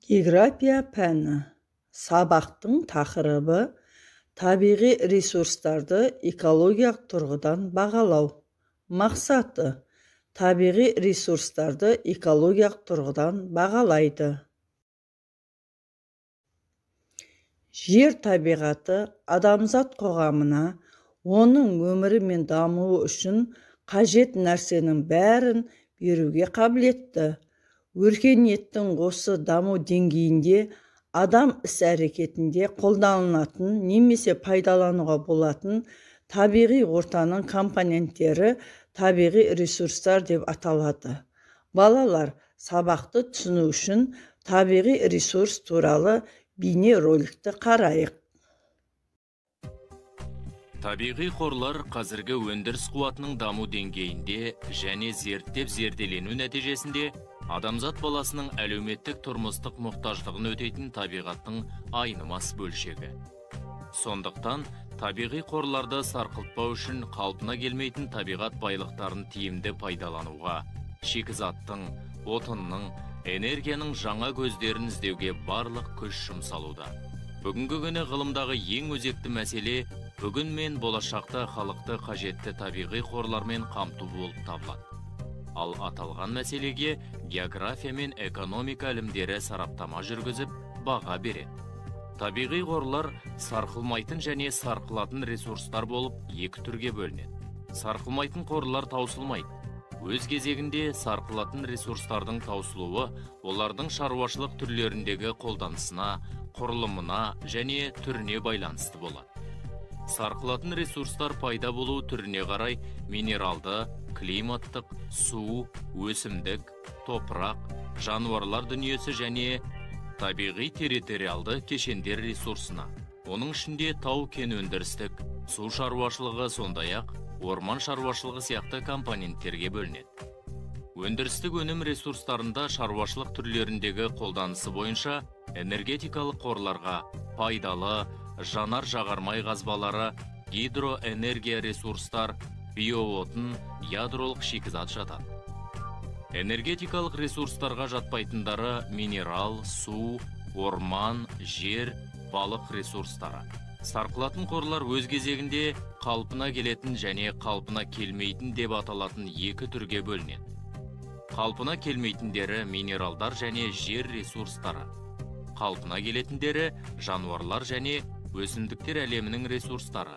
География пәні. Сабақтың тақырыбы табиғи ресурстарды экологиялық тұрғыдан бағалау. Мақсаты: табиғи ресурстарды экологиялық тұрғыдан бағалайды. Жер табиғаты адамзат қоғамына, оның өмірі мен дамуы үшін қажет нәрсенің бәрін беруге қабілетті. Өркениеттің осы даму деңгейінде адам іс-әрекетінде қолданылатын немесе пайдалануға болатын табиғи ортаның компоненттері табиғи ресурстар деп аталады. Балалар, сабақты түсіну үшін табиғи ресурс туралы бейне роликті қарайық. Табиғи қорлар қазіргі өндіріс қуатының даму деңгейінде және зерттеп зерделену нәтижесінде адамзат баласының әлеуметтік тұрмыстық мұқтаждығын өтейтін табиғаттың айнымас бөлшегі. Сондықтан табиғи қорларды сарқылтпау үшін қалпына келмейтін табиғат байлықтарын тиімді пайдалануға, шикізаттың, отынның, энергияның жаңа көздерін іздеуге барлық күш жұмсалуда. Бүгінгі күні ғылымдағы ең өзекті мәселе бүгін мен болашақта халықты қажетті табиғи қорлармен қамту болып табылады. Ал аталған мәселеге география мен экономика ілімдері сараптама жүргізіп, баға береді. Табиғи қорлар сарқылмайтын және сарқылатын ресурстар болып екі түрге бөлінеді. Сарқылмайтын қорлар таусылмайды. Өз кезегінде сарқылатын ресурстардың таусылуы олардың шаруашылық түрлеріндегі қолданысына, құрылымына және түріне байланысты болады. Сарқылатын ресурстар пайда болу түріне қарай минералды, климаттық, су, өсімдік, топырақ, жануарлар дүниесі және табиғи территориалды кешендер ресурсына, оның ішінде тау-кен өндірістік, су шаруашылығы, сондай-ақ орман шаруашылығы сияқты компоненттерге бөлінеді. Өндірістік өнім ресурстарында шаруашылық түрлеріндегі қолданысы бойынша энергетикалық қорларға пайдалы, жанар-жағармай қазбалары, гидроэнергия ресурстар, биоотын, ядролық шикізат жатады. Энергетикалық ресурстарға жатпайтындары минерал, су, орман, жер, балық ресурстары. Сарқылатын қорлар өз кезегінде қалпына келетін және қалпына келмейтін деп аталатын екі түрге бөлінеді. Қалпына келмейтіндері минералдар және жер ресурстары. Қалпына келетіндері жануарлар және өсімдіктер әлемінің ресурстары.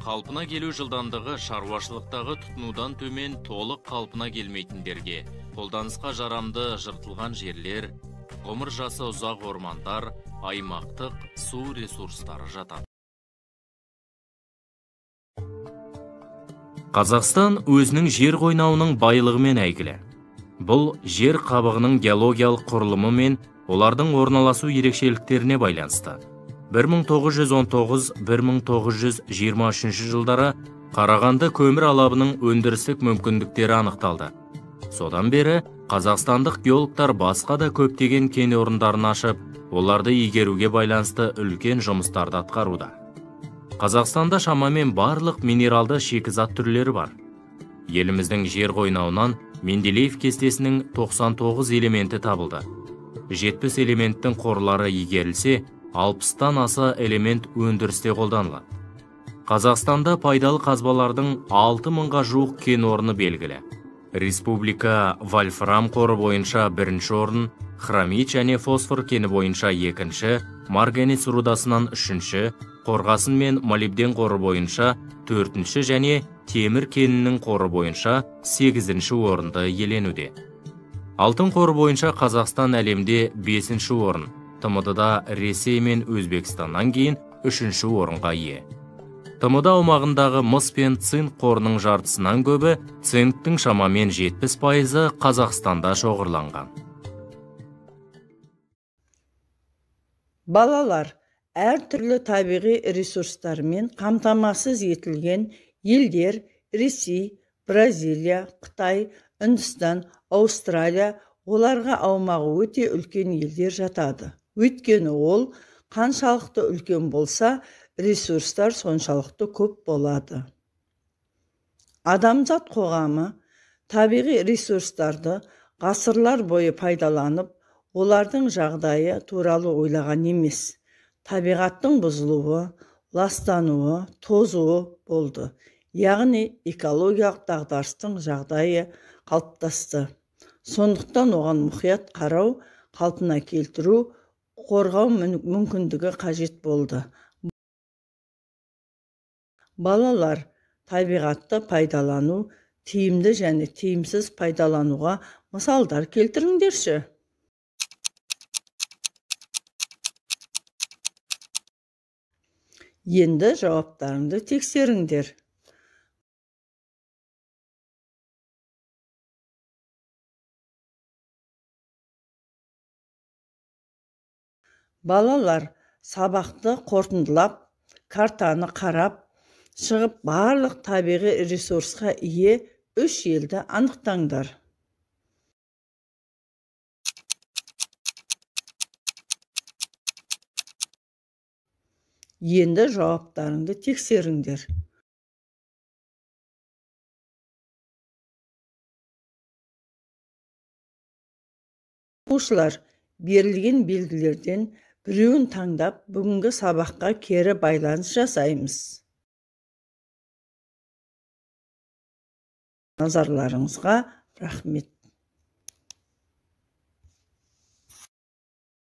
Қалпына келу жылдамдығы шаруашылықтағы тұтынудан төмен толық қалпына келмейтіндерге, қолданысқа жарамды жыртылған жерлер, ғұмыр жасы ұзақ ормандар, аймақтық су ресурстары жатады. Қазақстан өзінің жер қойнауының байлығымен әйгілі. Бұл жер қабығының геологиялық құрылымы мен олардың орналасу ерекшеліктеріне байланысты. 1919-1923 жылдары Қарағанды көмір алабының өндірістік мүмкіндіктері анықталды. Содан бері қазақстандық геологтар басқа да көптеген кен орындарын ашып, оларды игеруге байланысты үлкен жұмыстарды атқаруда. Қазақстанда шамамен барлық минералды шикізат түрлері бар. Еліміздің жер қойнауынан Менделеев кестесінің 99 элементі табылды. 70 элементтің қорлары игерілсе, 60-тан аса элемент өндірісте қолданылады. Қазақстанда пайдалы қазбалардың 6000-ға жуық кен орны белгілі. Республика вольфрам қоры бойынша бірінші орын, хромит және фосфор кені бойынша екінші, марганец рудасынан үшінші, қорғасын мен молибден қоры бойынша төртінші және темір кенінің қоры бойынша 8-ші орынды иеленуде. Алтын қоры бойынша Қазақстан әлемде 5-ші орын, ТМД-да Ресей мен Өзбекстаннан кейін 3-ші орынға ие. ТМД аумағындағы мыс пен цинк қорының жартысынан көбі, цинктің шамамен 70%-ы Қазақстанда шоғырланған. Балалар, әртүрлі табиғи ресурстармен қамтамасыз етілген елдер Ресей, Бразилия, Қытай, Үндістан, Аустралия, оларға аумағы өте үлкен елдер жатады. Өйткені ол қаншалықты үлкен болса, ресурстар соншалықты көп болады. Адамзат қоғамы табиғи ресурстарды ғасырлар бойы пайдаланып, Олардың жағдайы туралы ойлаған емес. Табиғаттың бұзылуы, ластануы, тозуы болды. Яғни экологиялық дағдарыстың жағдайы қалыптасты. Сондықтан оған мұқият қарау, қалпына келтіру, қорғау мүмкіндігі қажет болды. Балалар, табиғатты пайдалану, тиімді және тиімсіз пайдалануға мысалдар келтіріңдерші. Енді жауаптарыңды тексеріңдер. Балалар, сабақты қорытындылап, картаны қарап шығып, барлық табиғи ресурсқа ие 3 елді анықтаңдар. Енді жауаптарыңды тексеріңдер. Оқушылар, берілген белгілерден біреуін таңдап, бүгінгі сабаққа кері байланыс жасаймыз. Назарларыңызға рахмет.